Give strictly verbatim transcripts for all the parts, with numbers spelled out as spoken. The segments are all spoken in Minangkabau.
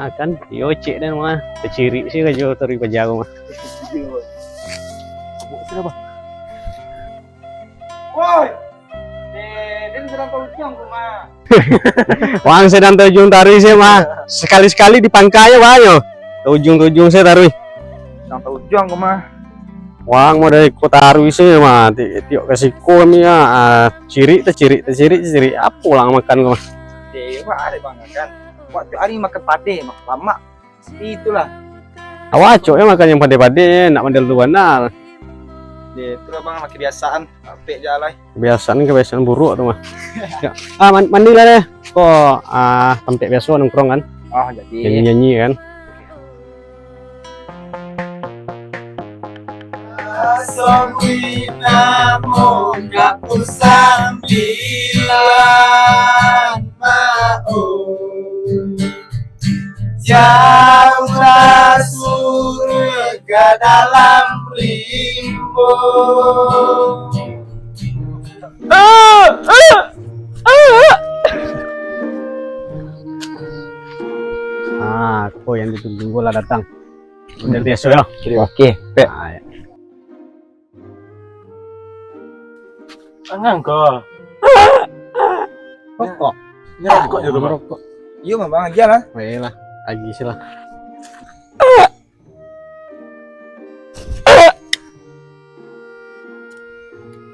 Ah, kan, iyo cek den mah, tacirik se karajo taruih paja ko mah. Iyo. Mabok sudah, Bang. Woi! Eh, den sadang ka ujuang ko mah. Wang sadang ka ujuang taruih se mah. Sakali-sakali di pangka se, Bang, yo. Ka ujuang-ka ujuang se taruih. Sadang ka ujuang ko mah. Wang mah dari ko taruih se mah. Ti-, tiok ka siko kami, ah, ah, cirik, tacirik, tacirik, tacirik. Apo lah makan ko mah? Eh, wah, arek Bang kan. Waktu ari makan padeh, makan lamak. Itulah. Awak acok yo makan nan padeh-padeh, nak model tu bana. Yo, itulah Bang, lah kebiasaan. Apek je lah. Kebiasaan, kebiasaan buruk tu mah. Yo. Ah, man-, mandilah deh. Ko, ah, tampek biaso nongkrong kan? Oh, jadi. Nyanyi-nyanyi kan? Sabui namo ka pusambilan, Mak, oh. Jauhlah surga dalam rimbo. Ah, ko yang ditunggu-tunggu lah datang. Model biaso yo. Oke, Pek. Ah, yo. Angang ko. Rokok. Yo, rokok juo, Bang. Rokok. Iyo mah, Bang, agiah lah. Oh, iyolah. Agiah se lah.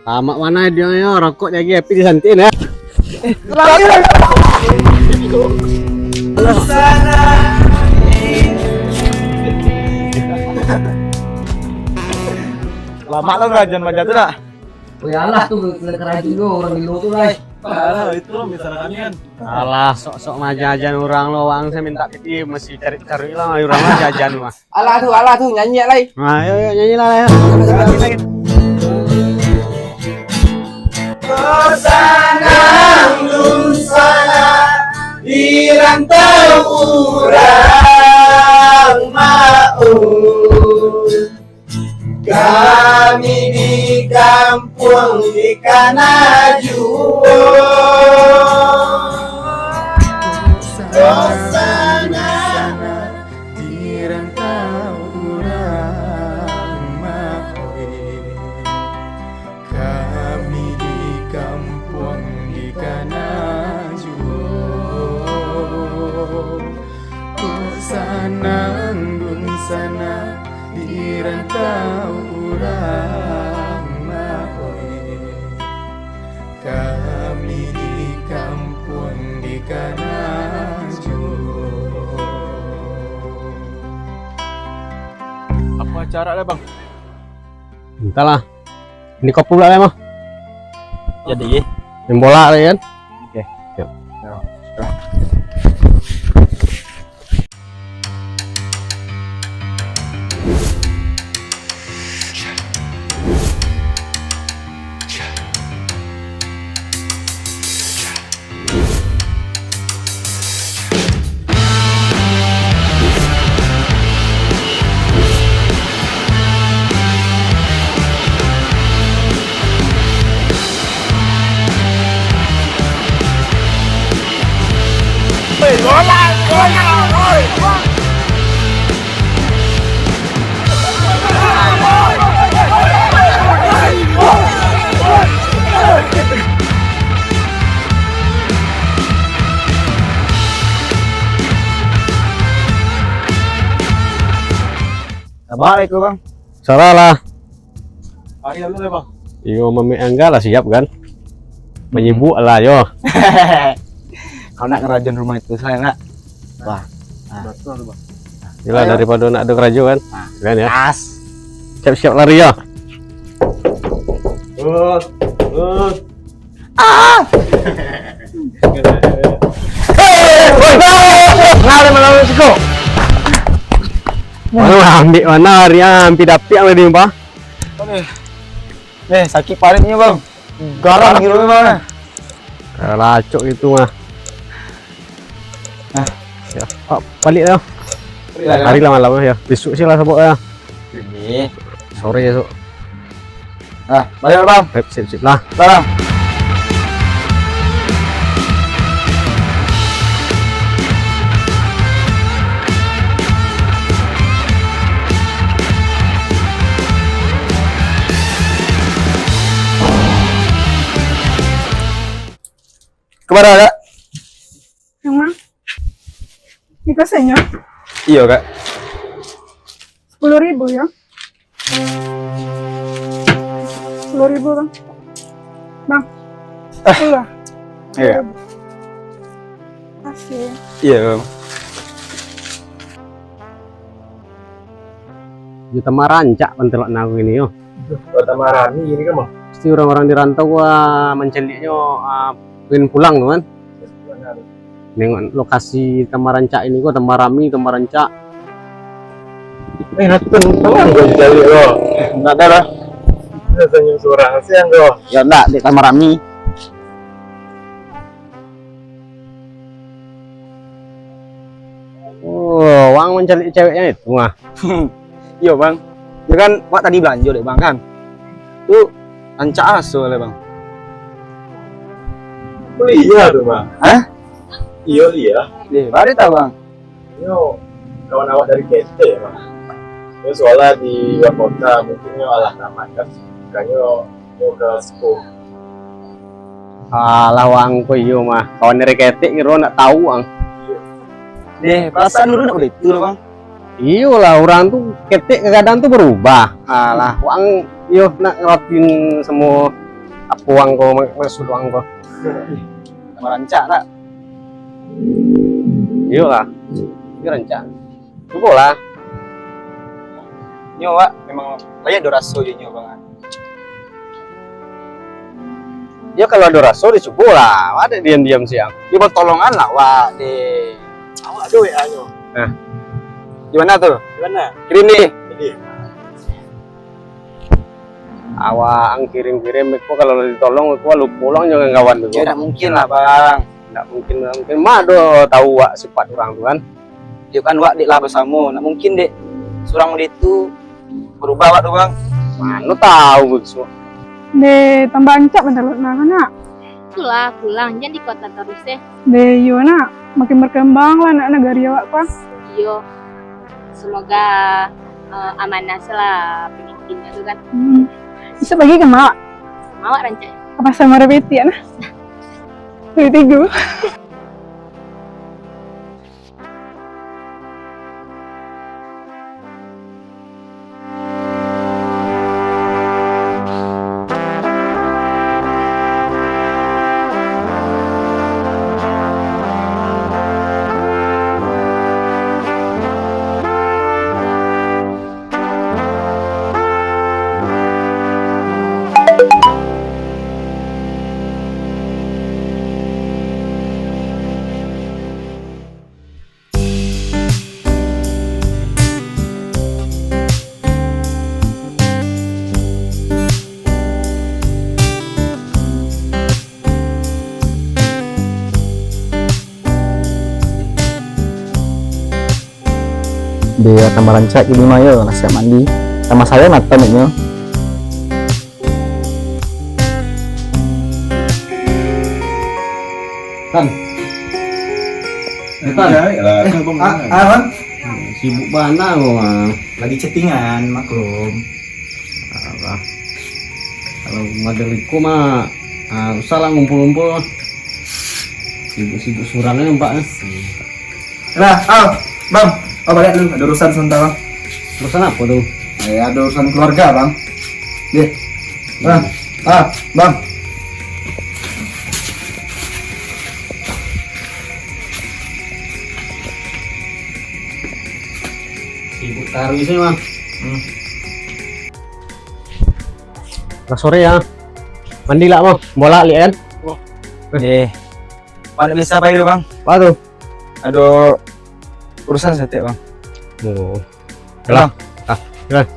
Tamak mano dio yo, rokok lagi, api disantikan yo. Lamak lo karajoan macam tu nak? Oh, iyolah tu, kena karajo juo urang gilo tu, lai. Alah, itu lo misalkan kan. Alah, sok-sok majajan urang lo, wang se minta piti, mesti cari-cari lah urang lah jajan mah. Alah tu, alah tu, nyanyi lai. Nah, yo, yo, nyanyi lah, yo. Basanang dunsanak di rantau urang, Mak, oh. Kami di kampuang di kana juo. Dunsanak di rantau urang, Mak, oi. Kami di kampuang di kana juo. Kok sanang dunsanak di rantau urang, Mak, oi. Kami di kampuang di kana juo. Apo acara lah, Bang? Antahlah. Ini kopi pula lah, mah. Jadi, ye. Main bola lah, kan? Oke. Yuk. Yuk. Assalamualaikum, Bang. Salah lah. Ari dulu lah, Bang. Iyo, Mamek Angga lah siap kan? Manyibuk lah, yo. Kau nak karajoan rumah itu, saya nak. Wah. Nah. Betul, Bang. Yolah, ayo. Daripado nak ado karajo kan? Nah. Kan, yo? As. Siap-siap lari, yo. Terus, terus. Ah! Hei, woi! Ngapa malam siko? Wah, ambiak mano ari, ah, ambiak dapik ang tadi, Bang. Aduh. Eh, sakik paritnyo, Bang. Garam gitu, Bang. Ah, lacok gitu mah. Nah. Yo, ah, balik lah. Balik lah, yo. Hari lah malam lah, yo. Besok se lah sabok lah. Ini. Sore esok. Nah, balik lah, Bang. Sip, sip, sip lah. Bang. Kamana, Kak? Yang ma? Iko sajo? Iyo, Kak. Sapuluah ribu, yo. Sapuluah ribu, Bang. Bang. Ah. Sapuluah. Iyo. Sapuluah ribu. Makasih. Iyo, Bang. Yo, tambah rancak pantelok nawi ini, yo. Tambah rami ini kan, Bang? Pasti urang-urang di rantau, wah, mancaliaknyo, ah, pengen pulang tu kan. Nengok lokasi tambah rancak ini ko, tambah rami, tambah rancak. Eh, nak tu, tolong gue cari lo. Ndak ado lah. Rasanya surang, siang ko. Yo ndak, dek tambah rami. Oh, wang mancaliak ceweknyo itu mah. Iyo, Bang. Yo kan, wak tadi balanjo dek Bang, kan? Tu rancak aso lai, Bang. Oh, iyo tu, Bang. Hah? Iyo, iyo. Eh, baru tahu, Bang. Nyo kawan awak dari ketek, Bang. Nyo sekolah di luar kota, mungkin nyo alah tamat kan. Makanya nyo ka siko. Alah, wang ko iyo mah. Kawan dari ketek kiro ndak tahu, ang. Deh, perasaan dulu ndak baitu lah, Bang. Iyolah, urang tu ketek kadang tu berubah. Alah, wang iyo nak ngerotin semua apo wang ko, mak-, maksud wang ko. Marancak tak? Iyolah, iyo rancak. Cubolah. Nyo, wak memang layak do raso jo nyo, Bang. Yo, kalau ado raso, dicubolah. Awak dek diam-diam siang. Yo, batolongan lah awak dek. Awak ado W A-nyo. Nah. Di mana tu? Di mana? Kirim ni. Ini. Awak ang kirim-kirim, ko kalau ditolong, ko lupo pulang jo kawan tu. Yo, ndak mungkin lah, Bang. Ndak mungkin, ndak mungkin. Ma ado tahu wak sifat urang tu kan? Yo kan, wak dek lah basamo, ndak mungkin dek surang model tu berubah wak tu, Bang. Mano tahu, Bang. Deh, tambah rancak pantelok nah, nak. Itulah, pulang, jan di kota taruih, eh. Deh, iyo, nak. Makin berkembang lah, nak, nagari awak, Bang. Iyo. Semoga, eh, amanah salah pemimpinnya tu kan. Hmm. Bisa bagi ke mak? Mak rancak. Apa sama Rebeti, nak? Beli tiga. Deh, tambah rancak gini mah yo, lah siap mandi. Tambah sayang lah taniknyo. Tan. Eh, Tan. Ya, ya, Eh, abang ah, mana? Ah, Bang? Sibuk bana ko, Bang. Lagi chattingan, maklum. Alah. Kalau model iko mah, ah, usah lah ngumpul-ngumpul. Sibuk-sibuk surang aja nampak, eh. Lah, ah, Bang, ah, balik dulu, ada urusan sebentar, Bang. Urusan apa tu? Eh, ada urusan keluarga, Bang. Deh. Bang, ah, Bang. Sibuk taruih sih, Bang. Hmm. Lah sore ya. Mandi lah, Bang. Bola lihat kan? Eh. Mana bisa pai tu, Bang? Apa tu? Ada urusan saketek, Bang. Oh. Yalah. Ah, jalan.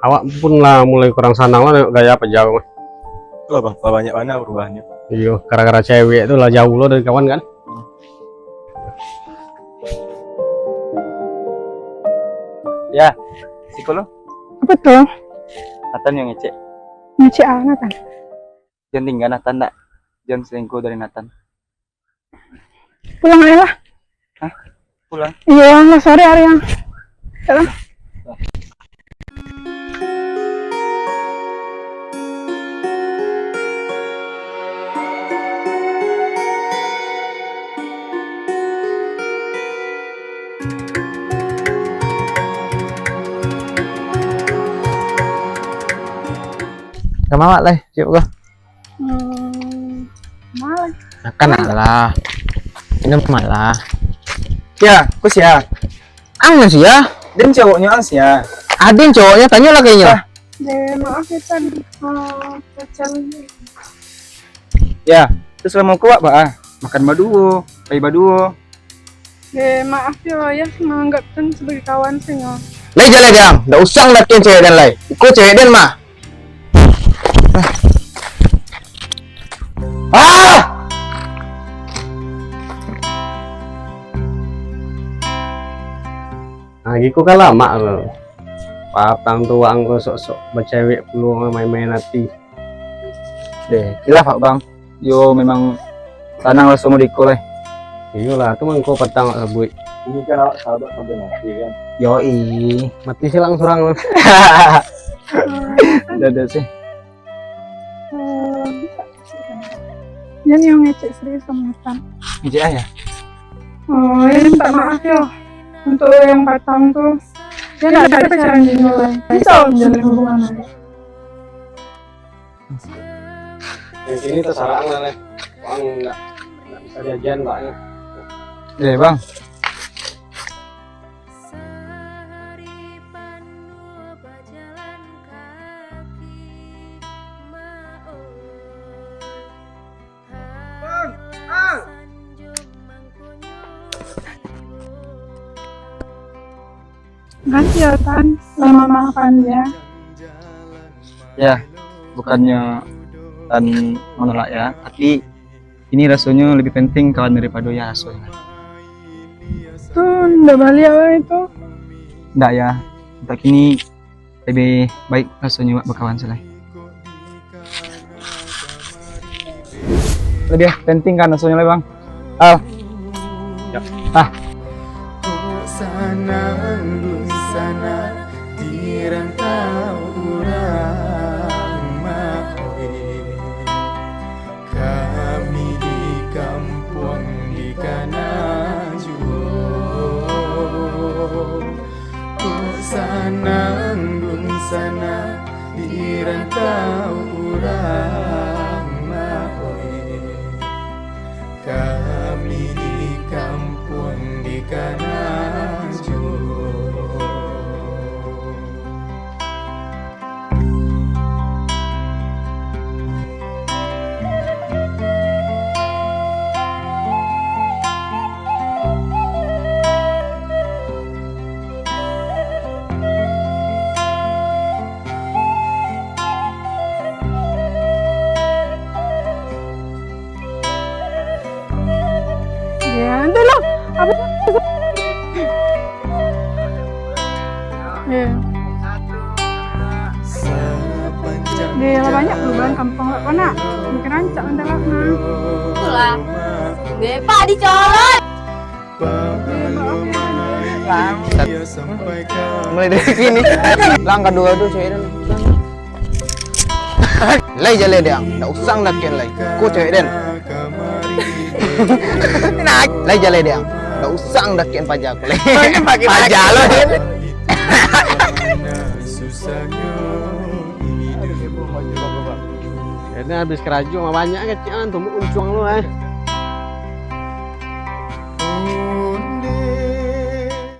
Awak pun lah mulai kurang sanang lah nengok gaya apa jauh mah. Itulah, Bang, banyak mana perubahannya. Iyo, gara-gara cewek tu lah jauh lo dari kawan kan. Ya, siko lo. Apa tu? Nathan yang ngecek. Ngecek ah, Nathan. Jan tingga Nathan dak. Jan selingkuh dari Nathan. Pulang aja lah. Hah? Pulang? Iyo, lah sore hari yang. Yalah. Ka ma awak lai, ciek ko? Hmm, malah. Makan lah. Minum malah. Ya, ko sia? Ang nan sia? Den cowoknyo ang sia? Aden cowoknyo, tanyolah ka inyo. Ah. Deh, maaf yo, Tan. Ah, pacar. Ya, terus lah mau ko awak baa? Makan baduo, pai baduo. Deh, maaf yo, Ayah manganggap Tan sabagai kawan sajo. Lai jaleh deh ang, ndak usah ang dakekan cewek den lai. Iko cewek den mah. Ah! Ah, giko kan lamak tu. Patang tu waang ko sok-sok bacewek pulo, main-main ati. Deh, khilaf, Bang. Yo, memang sanang raso mode iko lai. Iyolah, tu mangko patang awak sabuik. Ini kan awak sahabat sampai mati kan? Yoi, mati silang surang. Dada sih. Jan yo ngecek serius samo Tan. Ngecek aja. Oh, yo minta maaf yo. Untuk yang patang tu, yo ndak ado pacaran dulu lai. Bisa menjalin hubungan lai. Yang sini terserah lah, leh. Bang ndak, ndak bisa jajan, Bang. Deh, Bang. Makasih ya, Tan, lah memaafkan dia. Ya, bukannya Tan menolak ya, tapi ini rasanya lebih penting kawan daripada ya rasanya. Tu ndak baliak lah itu. Ndak ya, untuk kini lebih baik rasanya awak bakawan sajo lai. Lebih penting kan rasanya lai, Bang. Al. Ya. Ah. Kok sanang dunsanak di rantau urang, Mak, oi. Kami di kampuang di kana juo. Kok sanang dunsanak di rantau urang, Mak, oi. Kami di kampuang di kana juo. Ya, itulah. Apa? Ya. Deh, lah banyak perubahan kampung lah, kau nak. Makin rancak nanti lah, nah. Itulah. Deh, Pak dicolot. Mulai dari kini. Langkah dua tu cewek tu. Lai jaleh dek ang, ndak usah ang dakekan lai. Ko cewek den. Lai jaleh dek ang, ndak usah ang dakekan paja ko lai. Paja lo den. Ini habis karajo mah banyak kecek ang, tumbuk uncuang lo eh.